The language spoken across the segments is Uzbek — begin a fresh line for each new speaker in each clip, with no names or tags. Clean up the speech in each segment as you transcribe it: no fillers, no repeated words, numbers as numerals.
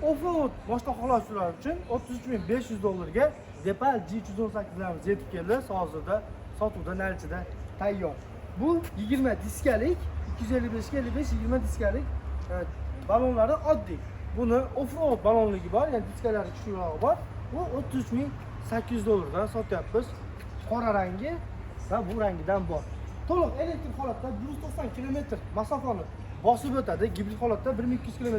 Offroad mashina xohlovchilar uchun 33 500 dollarga Deepal G318larimiz yetib keldi. Hozirda sotuvda, nalchida tayyor. Bu 20 diskalik, 255 ga 55 20 diskalik balonlari oddiy. Buni offroad balonligi bor, ya'ni diskalari kuchlirog'i bor. Bu 33 800 dollardan sotyapmiz. Qora rangi va bu rangidan bor. To'liq elektrik holatda 190 km masofani bosib o'tadi. Gibrid holatda 1200 km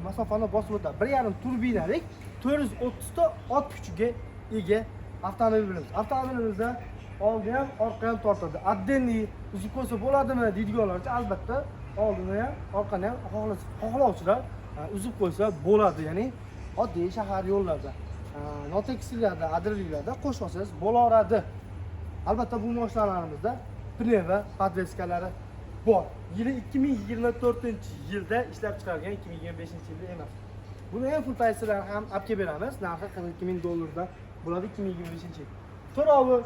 masofani bosib o'tadi. 1,5 turbinalik 430 ta ot kuchiga ega avtomobilimiz. Avtomobilimizda oldi ham, orqa ham tortadi. Отдельный uzib qo'ysa bo'ladimi deydiganlar uchun albatta oldini ham, orqani ham xohlovchilar uzib qo'ysa bo'ladi. Ya'ni oddiy shahar yo'llarida, notekisliklarda, adirliklarda qo'shib olsangiz bo'laveradi. Albatta bu mashinalarimizda pnevma podveskalari bor. Yili 2024-yilda ishlab chiqarilgan, 2025-yilda emas. Buni ham full pozitsiyalar ham olib kelib beramiz. Narxi 42 ming dollardan bo'ladi 2025-yil. To'rovi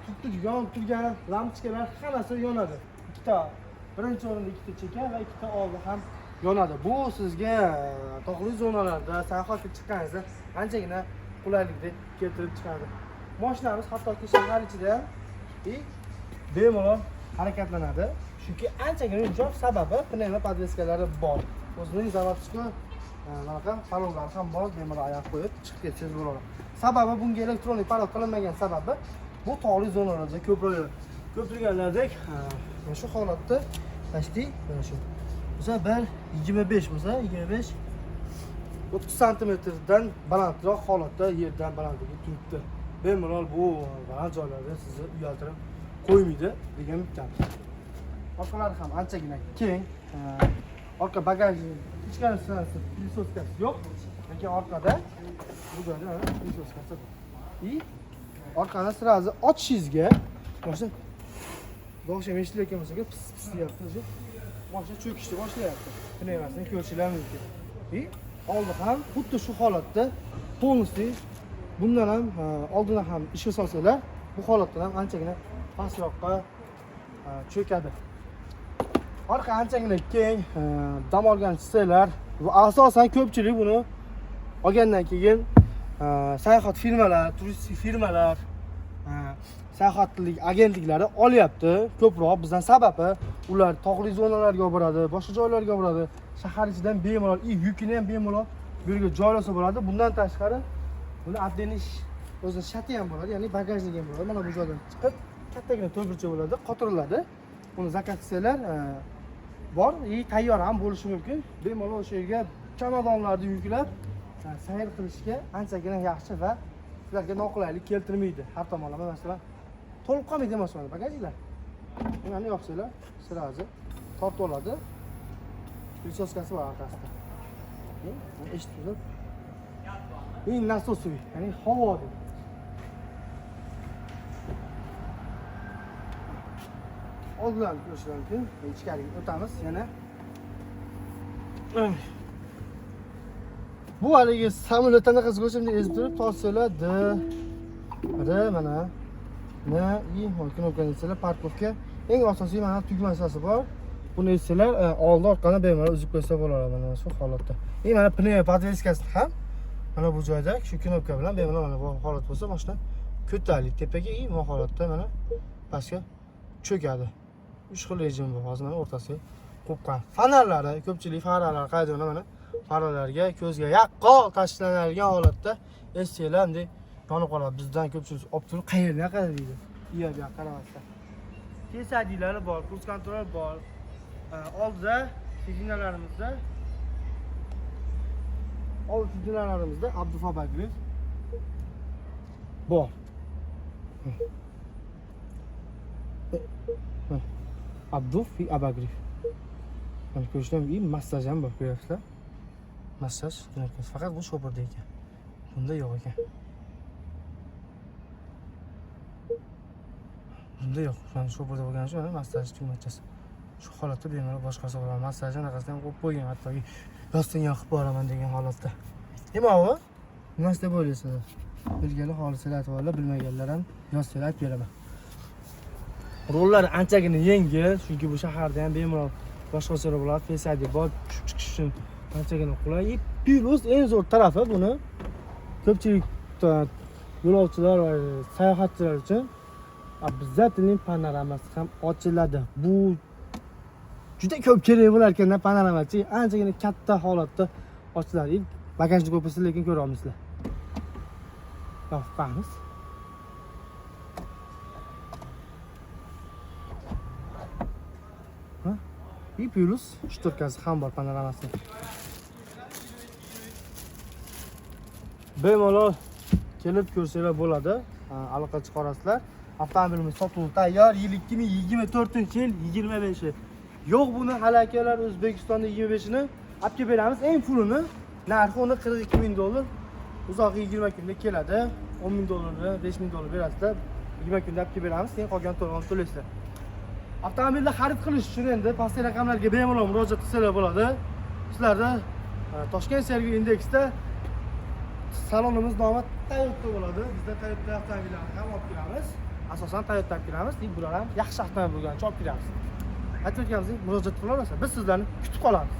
turibdi, yonib turgan lampochkalar hammasi yonadi. Ikkita birinchi o'rinda ikkita cheka va ikkita oldi ham yonadi. Bu sizga tog'li zonalarda sayohatga chiqqaningizda anchagina qulaylikni keltirib chiqadi. Mashinamiz hattoki shahar ichida ham bemalol harakatlanadi. Chunki anchagina yumshoq, sababi pnevma podveskalari bor. O'zining заводской bunaqa parolari ham bor, bemalol oyoq qo'yib chiqib ketsangiz bo'ladi. Sababi bunga elektronik parol qilinmagan sababi bu tog'li zonalarda ko'proq ko'p turganlardek mana shu holatda почти mana shu bo'lsa 1,25 bo'lsa 25 30 santimetrdan balandroq holatda yerdan balandligi turibdi. Bemalol bu baland joylarda sizni uyaltirib qo'ymaydi degan umiddamiz. Orqalari ham anchagina keng. Orqa bagaj ichkarisida пылесоска si yo'q, lekin orqada bu joyda mana пылесоска si bor. И orqani сразу ochishingizga mashina boshqa eshitilayotgan bo'lsa pis pis deyapti o'zi. Mashina cho'kishni boshlayapti. Pnevmasini ko'rishinglar mumkin. И oldi ham xuddi shu holatda полностью bundan ham oldindan ham ishga solsalar bu holatdan ham anchagina pastroqqa cho'kadi. Orqa anchagina keng, dam olgan chiqsanglar va asosan ko'pchilik buni olgandan keyin sayohat firmalar, turistik firmalar, sayohatlik agentliklari olyapti ko'proq bizdan. Sababi ular tog'li zonalarga olib boradi, boshqa joylarga olib boradi. Shahar ichidan bemalol и yukini ham bemalol bu yerga joylasa bo'ladi. Bundan tashqari buni отдельный o'zi shati ham bo'ladi, ya'ni bagajnik ham bo'ladi. Mana bu joydan chiqib kattagina to'g'richa bo'ladi, qotiriladi. Buni zakaz qilsanglar bor и tayyor ham bo'lishi mumkin. Bemalol o'sha yerga chamadonlarni yuklab sayr qilishga anchagina yaxshi va sizlarga noqulaylik keltirmaydi. Har tomonlama, masalan, to'lib qolmaydi emas mana bagajniklar. Buni yopsanglar, сразу tortib oladi. Присоска si bor orqasida. Eshitib turib. И насосовый, ya'ni havo deydi. Oldidan ko'rishlar mumkin. Ichkariga o'tamiz yana. Bu haligi samolyot anaqasi ko'rsamda ezib turib tortsanglar D R mana N I knopkani etsanglar парковка. Eng asosiy mana tugmachasi bor. Buni etsanglar oldi orqani bemalol uzib qo'ysa bo'ladi mana shu holatda. И mana pnevma podveskasini ham mana bu joyda shu knopka bilan bemalol mana bu holat bo'lsa mashina ko'tariladi tepaga и bu holatda mana pastga cho'kadi. Uch xil rejim bor. Hozir mana o'rtasiga qo'yib qo'ygan. Fonarlari, ko'pchilik faralar qayda mana faralarga ko'zga yaqqol tashlanadigan holatda etsanglar bunday yonib qoladi. Bizdan ko'pchilik olib turib qayerdan qara deydi. U yoq bu yoqqa qaramasdan. Face IDlari bor, круиз контроль bor. Oldida сиденья larimizda old сиденья larimizda обдув обогрев bor. Обдув и обогрев. Mana ko'rishlar и massaj ham bor, ko'ryapsizlar. Massaj knopkasi faqat bu shopirda ekan. Bunda yo'q ekan. Bunda yo'q. Mana shopirda bo'lgani uchun mana massaj tugmachasi. Shu holatda bemalol boshqarsa bo'ladi. Massaj anaqasini ham qo'yib qo'ygan, hattoki yostiqni yoqib boraman degan holatda. Nima u? Nima deb o'ylaysizlar? Bilganlar xohlasalar aytib oladilar, bilmaganlar ham yozsalar aytib beraman. Rullar anchagina yengil, chunki bu shaharda ham bemalol boshqarsa bo'ladi. Face ID bor, tushib chiqish uchun Anchagina qulay. Plus eng zo'r tarafi buni ko'pchilik yo'lovchilar va sayohatchilar uchun обязательно panoramasi ham ochiladi. Bu juda ko'p kerak bo'lar ekanda panoramachi, anchagina katta holatda ochiladi. Bagajni ko'pisi lekin ko'ra olmaysizlar. Yoqamiz. Ha? И плюс шторка si ham bor panoramasi. Bemalol kelib ko'rsanglar bo'ladi. Aloqa chiqarasizlar. Avtomobilimiz sotuv tayyor. Yil 2024-yil 25-i. Yo'q buni hali akalar O'zbekistonda 25-ini olib kelib beramiz. Eng pulini narxi uni 42 ming dollar. Uzoq 20 kunda keladi. 10 ming dollarni 5 ming dollar berasizlar. 20 kunda olib kelib beramiz. Keyin qolgan to'lovini to'laysizlar. Avtomobilni xarid qilish uchun endi pastki raqamlarga bemalol murojaat qilsanglar bo'ladi. Sizlarda Toshkent Sergi indeksda salonimiz nomi Toyota bo'ladi. Bizda Toyota avtomobillarini ham olib kelamiz. Asosan Toyota olib kelamiz. Bular ham yaxshi avtomobil bo'lgani uchun olib kelamiz. Aytib o'tganimizdek, murojaat qila olasizlar. Biz sizlarni kutib qolamiz.